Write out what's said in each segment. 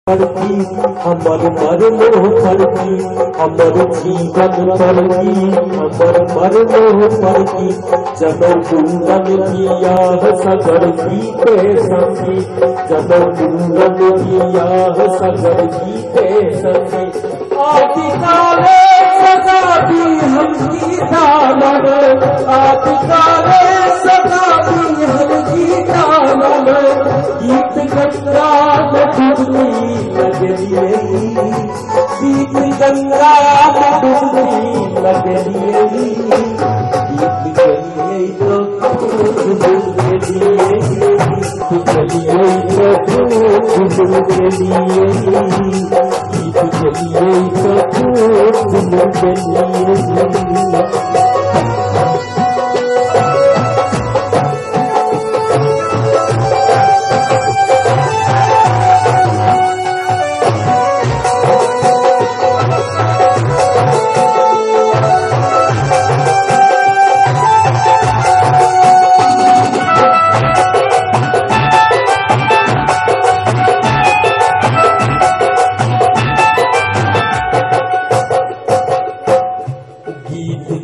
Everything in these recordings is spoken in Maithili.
पर की हमर मरनो पर की हमर जीवन पर की हमर मरनो पर की जनौ पूरन बियाह सगर गीते सखी जनौ पूरन बियाह सगर गीते सखी आदिकाले सदा भी हम गीता मन आदिकाले सदा भी हम गीता मन गीत गंगा में डुबकी लगलिए गीत गंगा में डुबकी लगलिए गीत गलिए तो के लिए गीत गलिए तो के लिए गीत गलिए तो के लिए।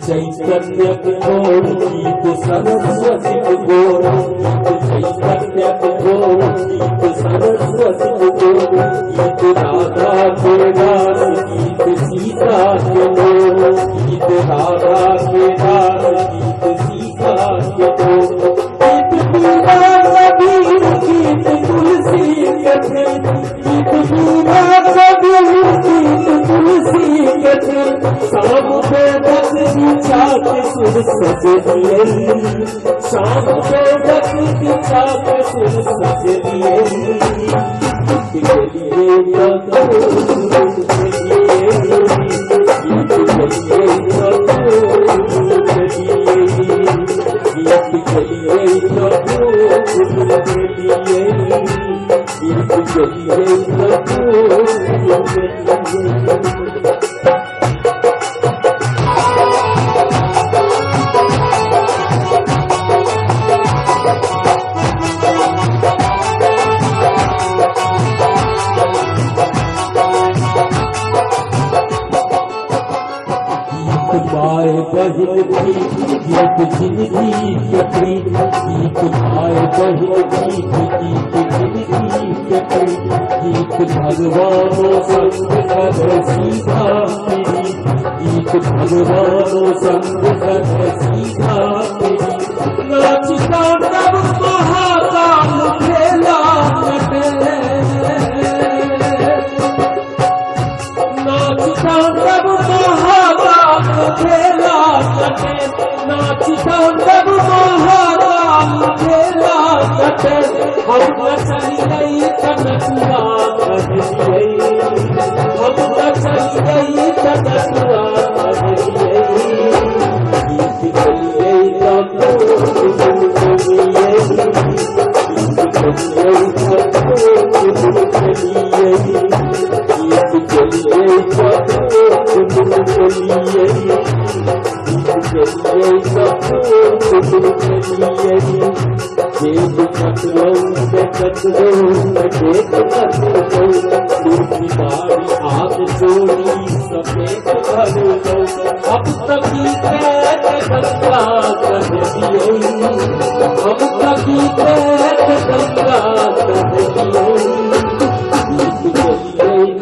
चैतन्य गोर गीत सरस्वती गोर गीत चैतन्य गोर गीत सरस्वती गोर गीत राधा के दास गीत सीता के लोर गीत राधा के दास गीत सीता के लोर गीत मीरा कबीर गीत तुलसी के गीत मीरा कबीर गीत तुलसी के सब के सुर सजे दिए शाम के वक्त के सुर सजे दिए गीत गलिए तो गीत गलिए तो गीत गलिए तो गीत गलिए तो। माए बहिन की गीत जिंदगी के प्रीत गीत माए बहिन की गीत जिंदगी के प्रीत गीत भगवानों संग कर सीधा तेरी गीत भगवानों संग कर सीधा तेरी नाचता तब महाकाल खेला कटे नाचता तब महाकाल खेला कटे नाचता तब महाकाल खेला कटे हम चली गई कनकुआ कर दिए हम चली गई कनकुआ कर दिए गीत गलिए तो गलिए गीत गलिए तो गलिए गीत गलिए तो गलिए गलिए कतरो कतरो कतरो आग चोरी सफेद भर दो अब तक गंगा कर दिए अब तक गंगा कर दिए गीत गलिए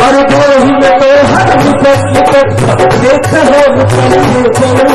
और में तो हर देख हो तुम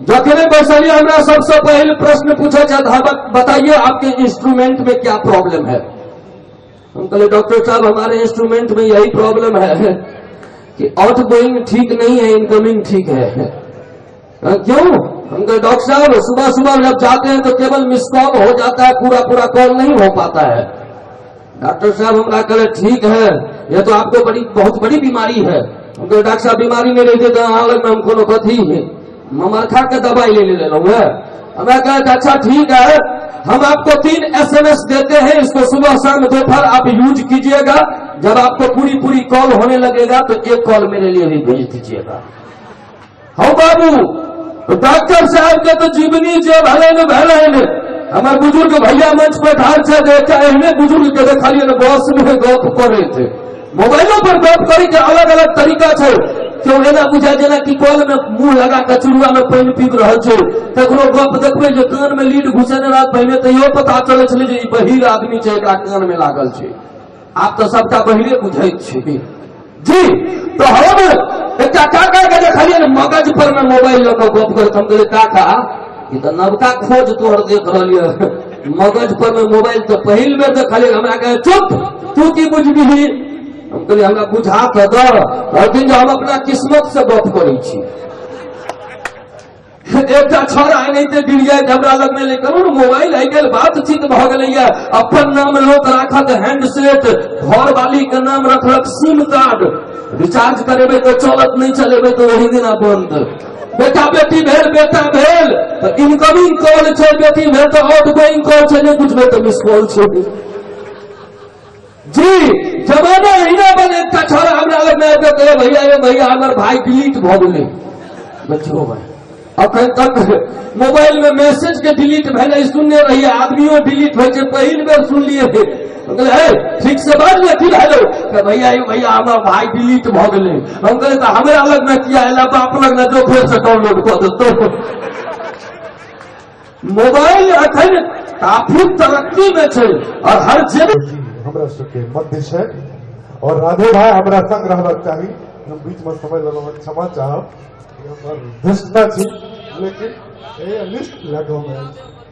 जखने बैसलिए हमरा सबसे पहले प्रश्न पूछा जाता, बताइए आपके इंस्ट्रूमेंट में क्या प्रॉब्लम है। हम कहले डॉक्टर साहब हमारे इंस्ट्रूमेंट में यही प्रॉब्लम है कि आउट गोइंग ठीक नहीं है, इनकमिंग ठीक है। क्यों? हम कहे डॉक्टर साहब सुबह सुबह जब जाते हैं तो केवल मिस कॉल हो जाता है, पूरा पूरा कॉल नहीं हो पाता है। डॉक्टर साहब हमरा कहे ठीक है, यह तो आपको बड़ी बहुत बड़ी बीमारी है। हम कहे डॉक्टर साहब बीमारी नहीं रहती तो अलग में हमको कथी है ममरखा के दवाई ले ले है। हमें कहे अच्छा ठीक है, हम आपको 3 SMS देते हैं, इसको सुबह शाम दोपहर आप यूज कीजिएगा, जब आपको पूरी पूरी कॉल होने लगेगा तो एक कॉल मेरे लिए भी भेज दीजिएगा। हाँ बाबू, डॉक्टर साहब के तो जीवनी जे भले भले हमारे बुजुर्ग भैया मंच पर ठार से देखा, एहने बुजुर्ग के देखलिए ने बस में गप करे थे, मोबाइलों पर गप करे के अलग अलग तरीका है। क्यों एना बुझा जेना कि कॉल में मुंह लगा के चुरुआ में पानि पीब रहल छै, ककरो गप देखबै जे कान में लीड घुसेने रहत पहिने तो इहो पता चलै छलै जे ई बहिर आदमी छै, एकरा कान में लागल छै। आब तो सबटा बहिरे बुझैत छै जी। तो हम एकटा काका के देखलियै ने मगज पर में मोबाइल लऽ कऽ गप करैत, हम कहलियै काका ई तऽ नवका खोज तोहर देख रहलियै, मगज पर में मोबाइल तऽ पहिल बेर देखलियै। हमरा कहे चुप, तू की बुझबिही? हम कहलियै हमरा बुझा तऽ दऽ। कहथिन जे हम अपना किस्मत से गप करै छी। एकटा छौड़ा एनाहिते गिर जाय हमरा लग में, लेकिन मोबाइल आइ काल्हि बातचीत भऽ गेलैया, अपन नाम लोक राखत हैंडसेट, घर वाली के नाम रखलक सिम कार्ड, रिचार्ज करेबै तऽ चलत, नहीं चलेबै तऽ ओही दिना बंद। बेटा बेटी भेल, बेटा भेल तऽ इनकमिंग कॉल छै, बेटी भेल तऽ आउट गोइंग कॉल छै, नहि बुझबै तऽ मिस कॉल छै जी। जमाना एहिना बन। एकटा छौड़ा हमरा लग में आबि कऽ भैया ये भैया हमर भाई डिलीट भऽ गेलै। बच्चो भाई अखन तक मोबाइल में मैसेज के डिलीट भेलै सुनने रहिए, आदमियों डिलीट होइ छै, पहिल बेर सुनलिए। कहलियै ठीक से बाज ने, की भेलौ? भैया ये भैया हमर भाई डिलीट भऽ गेलै। हम कहलियै तऽ हमरा लग में किया एला, बाप लग ने जो फेर से डाउनलोड कऽ देतौ। मोबाइल अखन काफी तरक्की में छै और हर जगह हमरा सबके मध्य छै और राधे भाई हमरा संग रहबाक चाही। हम बीच में समय लेलहुँ, क्षमा चाहब, हमर धृष्टता छी, लेकिन ए लिस्ट लऽ कऽ हम आयल छी।